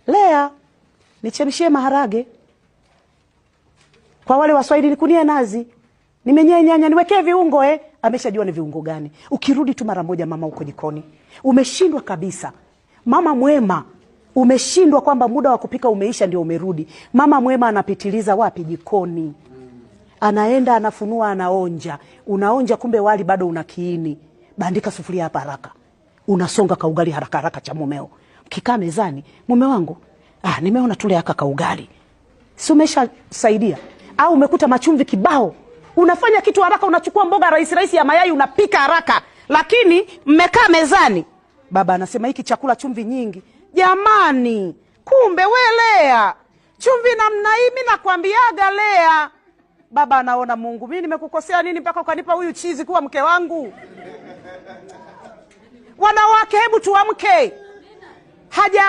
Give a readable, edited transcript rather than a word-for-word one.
Lea, nichemshie maharage. Kwa wale Waswahili, nikunie nazi, nimenyee nyanya, niwekee viungo eh. Ameshajua ni viungo gani. Ukirudi tu mara moja, mama uko jikoni, umeshindwa kabisa. Mama mwema, umeshindwa kwamba muda wa kupika umeisha, ndio umerudi. Mama mwema anapitiliza wapi? Jikoni. Anaenda anafunua, anaonja, unaonja, kumbe wali bado una kiini. Bandika sufuria hapa haraka, unasonga kaugali haraka haraka cha mumeo. Kikaa mezani, mume wangu, ah, nimeona tule haka kaugali, si umeshasaidia? Au umekuta machumvi kibao, unafanya kitu haraka, unachukua mboga rahisi rahisi ya mayai unapika haraka, lakini mmekaa mezani, baba anasema hiki chakula chumvi nyingi. Jamani, kumbe we Lea, chumvi namna hii, mimi nakwambiaga Lea. Baba anaona, Mungu, mimi nimekukosea nini mpaka ukanipa huyu chizi kuwa mke wangu? Wanawake, hebu tuamke. Haja